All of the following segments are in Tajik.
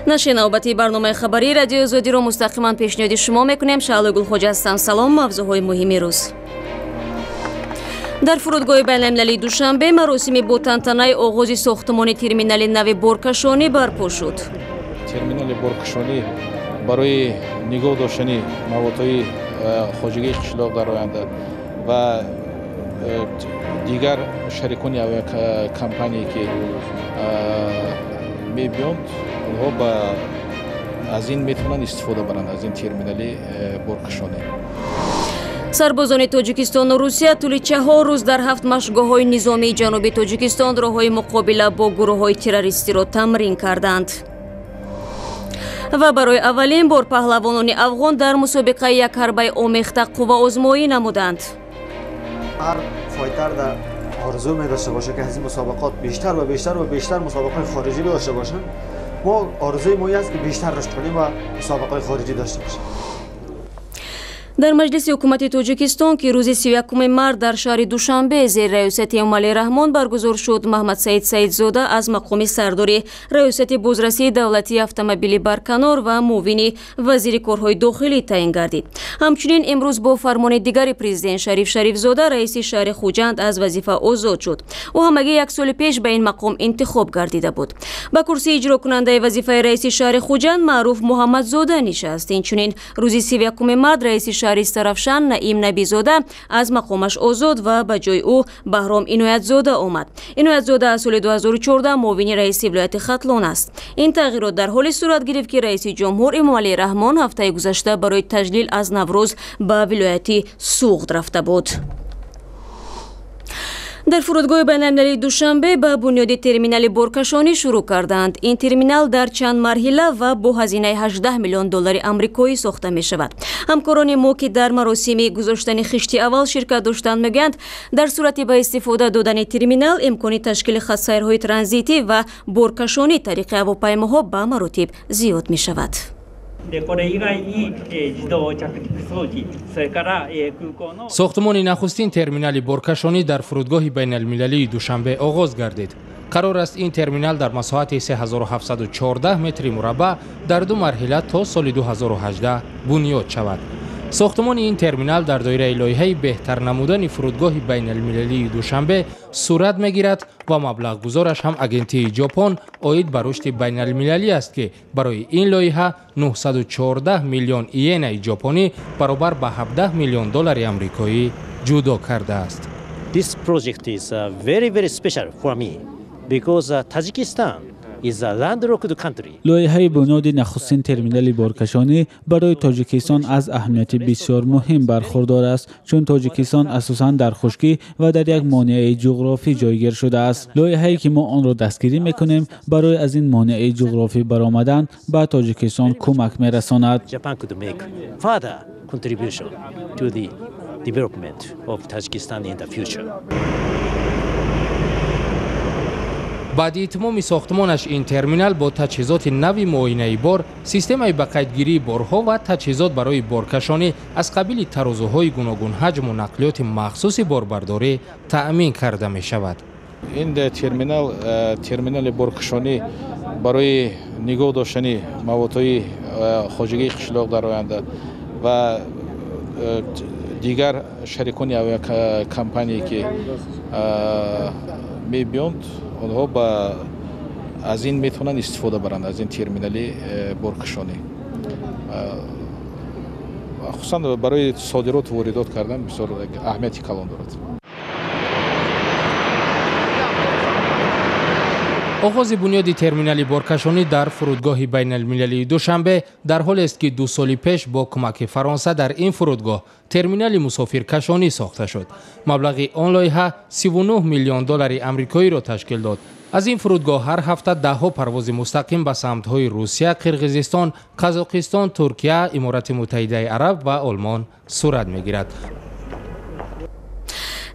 Нашри навбатии барномаи хабарии Радиои Озодиро мустақиман пешниҳоди шумо мекунем. Шаҳлои Гулхоҷа ҳастам. Салом. Мавзӯъҳои муҳими рӯз. Дар фурудгоҳи байналмилалии Душанбе маросими бо тантанаи оғози сохтмони терминали нави боркашонӣ барпо шуд. Терминали боркашонӣ барои нигоҳ доштани маводҳои хоҷагии қишлоқ дар оянда ва дигар шарикони авиакомпание ки мебиёнд, онҳо аз ин метавонанд истифода баранд, аз ин терминали боркашонӣ. Сарбозони Тоҷикистону Русия тӯли 4 рӯз дар 7 машқгоҳҳои низомии ҷануби Тоҷикистон роҳҳои муқобила бо гурӯҳҳои террористиро тамрин карданд. Ва барои аввалин бор паҳлавонони афғон дар мусобиқаи якҳарбаи омехта қувваозмоӣ намуданд. Ҳар файтер дар орзу медошта бошад, ки аз ин мусобиқот бештар ва бештар ва бештар мусобиқаҳои хориҷӣ дошта бошанд. Мо орзуи мо аст, ки бештар рушд кунем ва мусобиқаҳои хориҷӣ дошта бошем. Дар Маҷлиси ҳукумати Тоҷикистон, ки рӯзи 31 март дар шаҳри Душанбе зери раёсати Эмомалӣ Раҳмон баргузор шуд, Маҳмадсаид Саидзода аз мақоми сардори раёсати бозрасии давлатии автомобили барканор ва муовини вазири корҳои дохилӣ таъин гардид. Ҳамчунин имрӯз бо фармони дигари президент Шариф Шарифзода раиси шаҳри Хуҷанд аз вазифа озод шуд. Ӯ ҳамагӣ як соли пеш ба ин мақом интихоб гардида буд. Ба курсии иҷрокунандаи вазифаи раиси шаҳри Хуҷанд Маъруф Муҳаммадзода нишаст. Инчунин рӯзи 31 март раиси шаҳри Сарафшан Наим Набизода аз мақомаш озод ва ба ҷои ӯ Баҳром Иноятзода омад. Иноятзода аз соли 2014 муовини раиси вилояти Хатлон аст. Ин тағйирот дар ҳоле сурат гирифт, ки раиси ҷумҳур Эмомалӣ Раҳмон ҳафтаи гузашта барои таҷлил аз Наврӯз ба вилояти Суғд рафта буд. Дар фурудгоҳи байналмилалии Душанбе ба бунёди терминали боркашонӣ шурӯъ карданд. Ин терминал дар чанд марҳила ва бо ҳазинаи 18 миллион доллари амрикоӣ сохта мешавад. Ҳамкорони мо, ки дар маросими гузоштани хишти аввал ширкат доштанд, мегӯянд, дар сурати ба истифода додани терминал имкони ташкили хатсайрҳои транзитӣ ва боркашонӣ тариқи ҳавопаймоҳо ба маротиб зиёд мешавад. Сохтмони нахустин терминали боркашонӣ дар фурудгоҳи байналмилалии Душанбе оғоз гардид. Қарор аст ин терминал дар масоҳати 3714 метри мураббаъ дар ду марҳила то соли 2018 бунёд шавад. Сохтмони ин терминал дар доираи лоиҳаи беҳтар намудани фурудгоҳи байналмилалии Душанбе сурат мегирад ва маблағгузораш ҳам агентии Ҷопон оид ба рушди байналмилалӣ аст, ки барои ин лоиҳа 914 миллион иенаи ҷопонӣ баробар ба 17 миллион доллари амрикоӣ ҷудо кардааст. This project is very very special for me because Tajikistan лоиҳаи бунёди нахустин терминали боркашонӣ барои Тоҷикистон аз аҳамияти бисёр муҳим бархурдор аст, чун Тоҷикистон асосан дар хушкӣ ва дар як монеаи ҷуғрофӣ ҷойгир шудааст. Лоиҳае ки мо онро дастгирӣ мекунем, барои аз ин монеаи ҷуғрофӣ баромадан ба Тоҷикистон кӯмак мерасонад. Баъди итмоми сохтмонаш ин терминал бо таҷҳизоти нави муоинаи бор, системаи ба қайдгирии борҳо ва таҷҳизот барои боркашонӣ аз қабили тарозуҳои гуногунҳаҷму нақлиёти махсуси борбардорӣ таъмин карда мешавад. Ин терминал терминали боркашонӣ барои нигоҳ доштани маводҳои хоҷагии қишлоқ дар оянда ва дигар шарикони авиакомпание ки мебиёнд, онҳо аз ин метавонанд истифода баранд, аз ин терминали боркашонӣ. Хусусан барои содироту воридот кардан бисёр аҳамияти калон дорад. Оғози бунёди терминали боркашонӣ дар фурудгоҳи байналмилалии Душанбе дар ҳолест, ки 2 соли пеш бо кӯмаки Фаронса дар ин фурудгоҳ терминали мусофиркашонӣ сохта шуд. Маблағи он лоиҳа 39 миллион доллари амрикоиро ташкил дод. Аз ин фурудгоҳ ҳар ҳафта даҳҳо парвози мустақим ба самтҳои Русия, Қирғизистон, Қазоқистон, Туркия, Иморати Муттаҳидаи Араб ва Олмон сурат мегирад.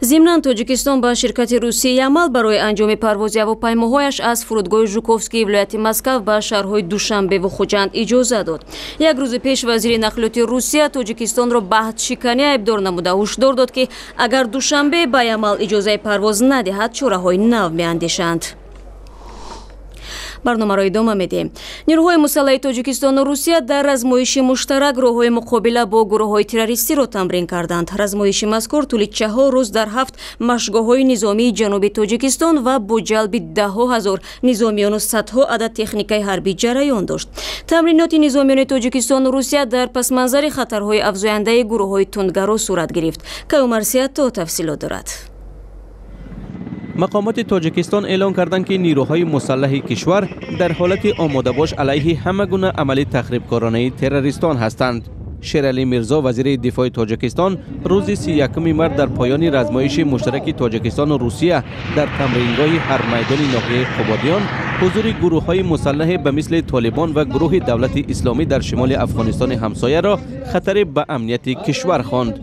Зимнан Тоҷикистон ба ширкати русии Ямал барои анҷоми парвози ҳавопаймоҳояш аз фурудгоҳи Жуковскии вилояти Москав ба шаҳрҳои Душанбеву Хуҷанд иҷоза дод. Як рӯзи пеш вазири нақлиёти Русия Тоҷикистонро ба аҳдшиканӣ айбдор намуда ҳушдор дод, ки агар Душанбе ба Ямал иҷозаи парвоз надиҳад, чораҳои нав меандешанд. Барномаро идома медиҳем. Нерӯҳои мусаллаҳи Тоҷикистону Русия дар размоиши муштарак роҳҳои муқобила бо гурӯҳҳои террористиро тамрин карданд. Размоиши мазкур тӯли 4 рӯз дар 7 машгоҳҳои низомии ҷануби Тоҷикистон ва бо ҷалби даҳҳо ҳазор низомиёну садҳо адад техникаи ҳарбӣ ҷараён дошт. Тамриноти низомиёни Тоҷикистону Русия дар пасманзари хатарҳои афзояндаи гурӯҳҳои тундгаро сурат гирифт. Каюмарсия то тафсилот дорад. Мақомоти Тоҷикистон эълон карданд, ки нерӯҳои мусаллаҳи кишвар дар ҳолати омодабош алайҳи ҳама гуна амали тахрибкоронаи террористон ҳастанд. Шералӣ Мирзо, вазири дифои Тоҷикистон, рӯзи 31 март дар поёни размоиши муштараки Тоҷикистону Русия дар тамрингоҳи ҳармайдони ноҳияи Қубодиён ҳузури гурӯҳҳои мусаллаҳе ба мисли Толибон ва гурӯҳи Давлати Исломӣ дар шимоли Афғонистони ҳамсояро хатаре ба амнияти кишвар хонд.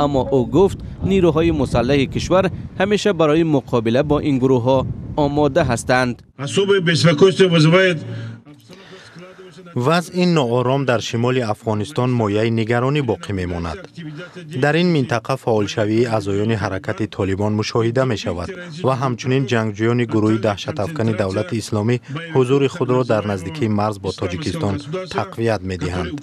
Аммо ӯ гуфт, нерӯҳои мусаллаҳи кишвар ҳамеша барои муқобила бо ин гурӯҳҳо омода ҳастанд. Вазъи ноором дар шимоли Афғонистон мояи нигаронӣ боқӣ мемонад. Дар ин минтақа фаъолшавии аъзоёни ҳаракати Толибон мушоҳида мешавад ва ҳамчунин ҷангҷӯёни гурӯҳи даҳшатафкани Давлати Исломӣ ҳузури худро дар наздикии марз бо Тоҷикистон тақвият медиҳанд.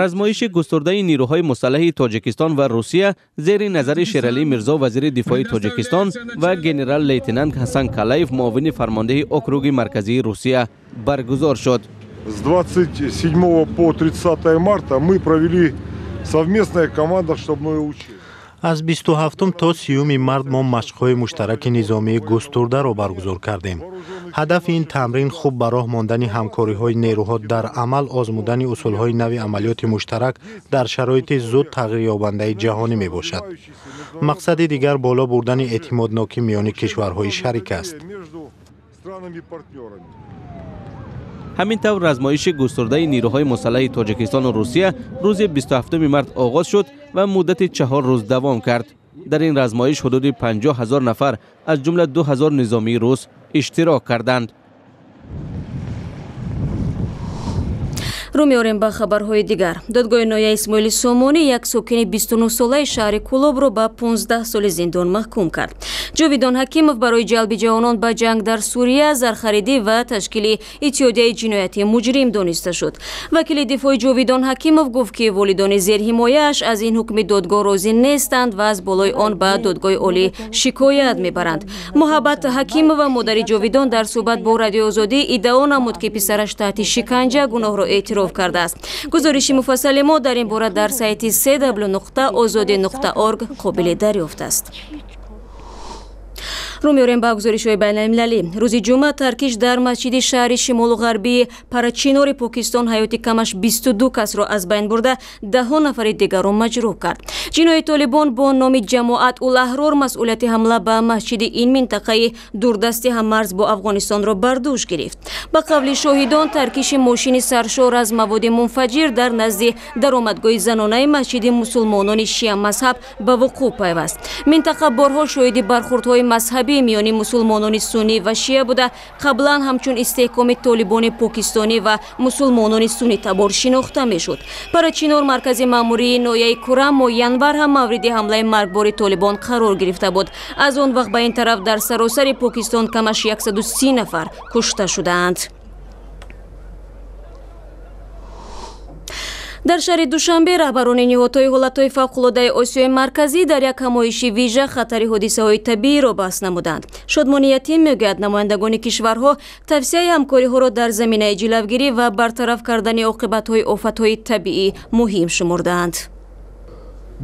Размоиши густурдаи нерӯҳои мусаллаҳи Тоҷикистон ва Русия зери назари Шералӣ Мирзо, вазири дифои Тоҷикистон, ва генерал-лейтенант Ҳасан Калаев, муовини фармондеҳи округи марказии Русия, баргузор шуд. С 27 по 30 марта мы провели совместное командно-штабное учение. Аз 27 то 30 март мо машқҳои муштараки низомии густурдаро баргузор кардем. Ҳадафи ин тамрин хуб ба роҳ мондани ҳамкориҳои нерӯҳо дар амал, озмудани усулҳои нави амалиёти муштарак дар шароити зуд тағйирёбандаи ҷаҳонӣ мебошад. Мақсади дигар боло бурдани эътимоднокӣ миёни кишварҳои шарик аст. Ҳамин тавр размоиши густурдаи нерӯҳои мусаллаҳи Тоҷикистону Русия рӯзи 27 март оғоз шуд ва муддати 4 рӯз давом кард. Дар ин размоиш ҳудуди 50 ҳазор нафар, аз ҷумла 2 ҳазор низомии рус, иштирок карданд. Рӯ меорем ба хабарҳои дигар. Додгоҳи ноҳияи Исмоили Сомонӣ як сокини 29-солаи шаҳри Кӯлобро ба 15 соли зиндон маҳкум кард. Ҷовидон Ҳакимов барои ҷалби ҷавонон ба ҷанг дар Сурия, зархаридӣ ва ташкили иттиҳодияи ҷиноятии муҷрим дониста шуд. Вакили дифои Ҷовидон Ҳакимов гуфт, ки волидони зерҳимояаш аз ин ҳукми додгоҳ розӣ нестанд ва аз болои он ба додгоҳи олӣ шикоят мебаранд. Муҳаббат Ҳакимова, модари Ҷовидон, дар суҳбат бо Радиои Озодӣ иддао намуд, ки писараш таҳти шиканҷа гуноҳро эътироф кардааст. Гузориши муфассали мо дар ин бора дар сайти cw.ozodi.org қобили дарёфт аст. Рӯ меорем ба гузоришҳои байналмилалӣ. Рӯзи ҷумъа таркиш дар масҷиди шаҳри шимолу ғарбии Парачинори Покистон ҳаёти камаш 22 касро аз байн бурда, даҳҳо нафари дигарро маҷрӯҳ кард. Ҷинои Толибон бо номи Ҷамоат ул-Аҳрор масъулияти ҳамла ба масҷиди ин минтақаи дурдасти ҳаммарз бо Афғонистонро бар дӯш гирифт. Ба қавли шоҳидон, таркиши мошини саршор аз маводи мунфаҷир дар назди даромадгоҳи занонаи масҷиди мусулмонони шиа-мазҳаб ба вуқӯъ пайваст. Минтақа борҳо шоҳиди бархӯрдҳои мазҳабӣ миёни мусулмонони суннӣ ва шиа буда, қаблан ҳамчун истеҳкоми толибони покистонӣ ва мусулмонони суннитабор шинохта мешуд. Парачинор маркази маъмурии ноҳияи Курам моҳи январ ҳам мавриди ҳамлаи маргбори толибон қарор гирифта буд. Аз он вақт ба ин тараф дар саросари Покистон камаш 130 нафар кушта шудаанд. Дар шаҳри Душанбе раҳбарони ниҳодҳои ҳолатҳои фавқулодаи Осиёи Марказӣ дар як ҳамоиши вижа хатари ҳодисаҳои табииро баҳс намуданд. Шодмони Ятим мегӯяд, намояндагони кишварҳо тавсияи ҳамкориҳоро дар заминаи ҷилавгирӣ ва бартараф кардани оқибатҳои офатҳои табиӣ муҳим шумурдаанд.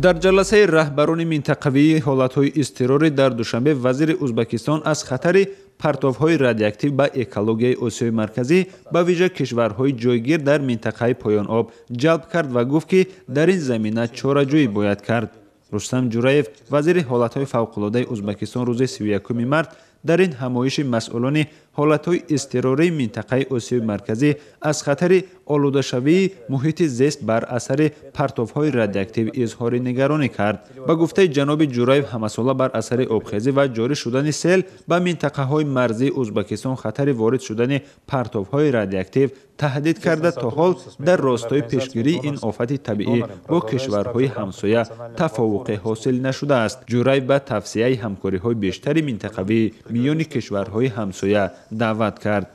Дар ҷаласаи раҳбарони минтақавии ҳолатҳои изтирорӣ дар Душанбе вазири Ӯзбекистон аз хатари партовҳои радиоактив ба экологияи Осиёи Марказӣ, ба вижа кишварҳои ҷойгир дар минтақаи поёноб ҷалб кард ва гуфт, ки дар ин замина чораҷӯӣ бояд кард. Рустам Ҷураев, вазири ҳолатҳои фавқулодаи Ӯзбекистон, рӯзи 31 март Дар ин ҳамоиши масъулони ҳолатҳои изтирории минтақаи Осиёи Марказӣ аз хатари олудашавии муҳити зист бар асари партовҳои радиоактив изҳори нигаронӣ кард. Ба гуфтаи ҷаноби Ҷураев, ҳамасола бар асари обхезӣ ва ҷорӣ шудани сел ба минтақаҳои марзии Узбакистон хатари ворид шудани партовҳои радиоактив таҳдид карда, то ҳол дар ростои пешгирии ин офати табиӣ бо кишварҳои ҳамсоя тафовуқе ҳосил нашудааст. Ҷураев ба тавсияи ҳамкориҳои бештари минтақавӣ миёни кишварҳои ҳамсоя даъват кард.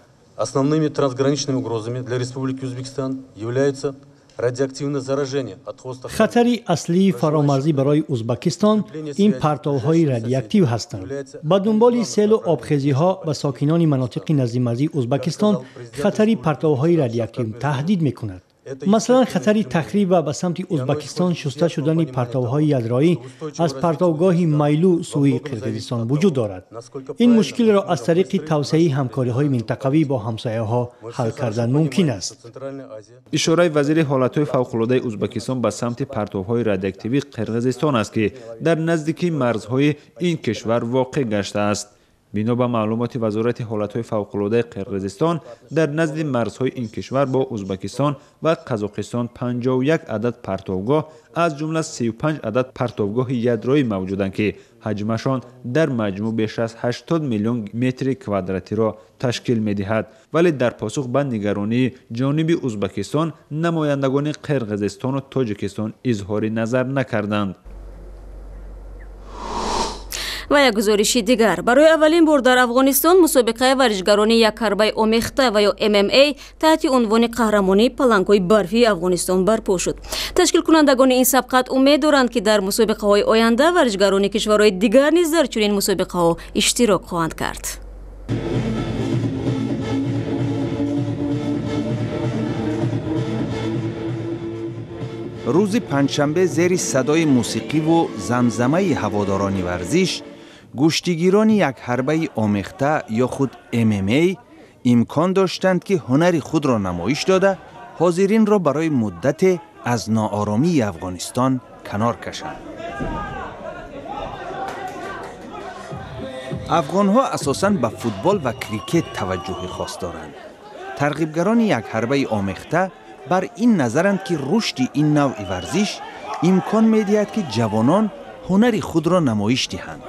Основными трансграничными угрозами для Республики Узбекистан являются радиоактивное заражение от хвоста. Хатари аслии фаромарзӣ барои Узбакистон ин партовҳои радиоактив ҳастанд. Ба дунболи селу обхезиҳо ба сокинони манотиқи наздимарзии Узбакистон хатари партовҳои радиоактив таҳдид мекунад. Масалан, хатари тахриб ва ба самти Узбакистон шуста шудани партовҳои ядроӣ аз партовгоҳи Майлу сӯи Қирғизистон вуҷуд дорад. Ин мушкилро аз тариқи тавсеаи ҳамкориҳои минтақавӣ бо ҳамсояҳо ҳал кардан мумкин аст. Ишораи вазири ҳолатҳои фавқулодаи Узбакистон ба самти партовҳои радиоактивии Қирғизистон аст, ки дар наздикии марзҳои ин кишвар воқеъ гаштааст. Бино ба маълумоти Вазорати ҳолатҳои фавқулодаи Қирғизистон, дар назди марзҳои ин кишвар бо Узбакистон ва Қазоқистон 51 адад партовгоҳ, аз ҷумла 35 адад партовгоҳи ядроӣ мавҷуданд, ки ҳаҷмашон дар маҷмӯъ беш аз 80 миллион метри квадратиро ташкил медиҳад. Вале дар посух ба нигаронии ҷониби Узбакистон намояндагони Қирғизистону Тоҷикистон изҳори назар накарданд. Ва як гузориши дигар. Барои аввалин бор дар Афғонистон мусобиқаи варзишгарони якҳарбаи омехта ва ё ММА таҳти унвони қаҳрамонии палангҳои барфии Афғонистон барпо шуд. Ташкилкунандагони ин сабқат умед доранд, ки дар мусобиқаҳои оянда варзишгарони кишварҳои дигар низ дар чунин мусобиқаҳо иштирок хоҳанд кард. Рӯзи панҷшанбе зери садои мусиқиву замзамаи ҳаводорони варзиш гӯштигирони якҳарбаи омехта ё худ ММА имкон доштанд, ки ҳунари худро намоиш дода, ҳозиринро барои муддате аз нооромии Афғонистон канор кашанд. Афғонҳо асосан ба футбол ва крикет таваҷҷӯҳи хос доранд. Тарғибгарони якҳарбаи омехта бар ин назаранд, ки рушди ин навъи варзиш имкон медиҳад, ки ҷавонон ҳунари худро намоиш диҳанд.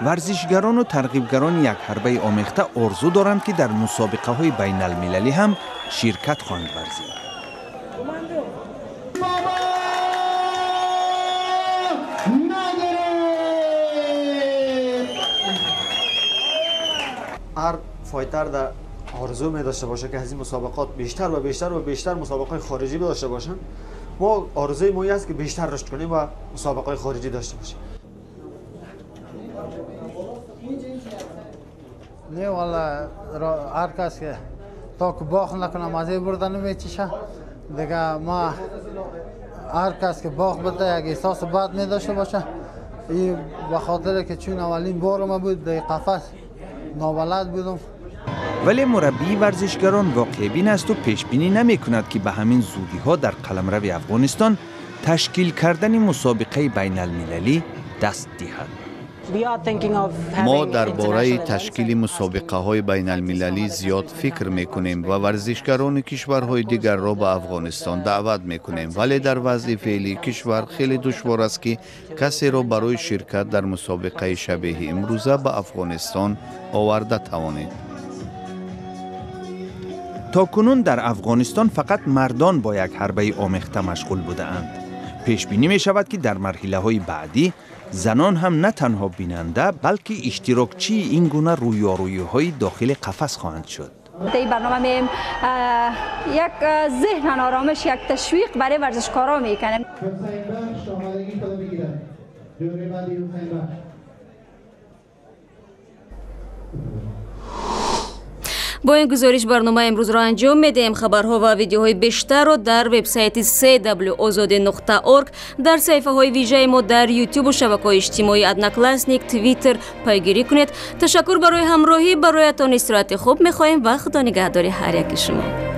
Варзишгарону тарғибгарони якҳарбаи омехта орзу доранд, ки дар мусобиқаҳои байналмилалӣ ҳам ширкат хоҳанд варзид. Ҳар fighter дар орзу медошта бошад, ки аз ин мусобиқот бештар ва бештар ва бештар мусобиқаҳои хориҷӣ дошта бошанд. Мо орзуи мо ин аст, ки бештар рушд кунем ва мусобиқаҳои хориҷӣ дошта бошем. Не, валла, ҳар кас ки то ки бохт накунам маззаи бурда намечиша. Дига ма ҳар кас ки бохт буда як эҳсоси бад медошта боша. И ба хотире ки чун аввалин бор ма буд дар қафас нобалад будам. Вале мураббии варзишгарон воқеъбин асту пешбинӣ намекунад, ки ба ҳамин зудиҳо дар қаламрави Афғонистон ташкил кардани мусобиқаи байналмилалӣ даст диҳад. Мо дар бораи ташкили мусобиқаҳои байналмилалӣ зиёд фикр мекунем ва варзишгарони кишварҳои дигарро ба Афғонистон даъват мекунем, вале дар вазъи феълии кишвар хеле душвор аст, ки касеро барои ширкат дар мусобиқаи шабеҳи имрӯза ба Афғонистон оварда тавонед. То кунун дар Афғонистон фақат мардон бо як ҳарбаи омехта машғул будаанд. Пешбинӣ мешавад, ки дар марҳилаҳои баъдӣ занон ҳам на танҳо бинанда, балки иштирокчии ин гуна рӯёрӯиҳои дохили қафас хоҳанд шуд. дар барнома меем як зеҳн оромиш, як ташвиқ барои варзишкорон мекунем. Бо ин гузориш барномаи имрӯзро анҷом медиҳем. Хабарҳо ва видеоҳои бештарро дар вебсайти cw ozodi.org, дар саҳифаҳои вижаи мо дар Ютубу шабакаҳои иҷтимоӣ, Одноклассник, Твиттер пайгирӣ кунед. Ташаккур барои ҳамроҳӣ. Бароятон истироҳати хуб мехоҳем ва Худо нигаҳдори ҳар яки шумо.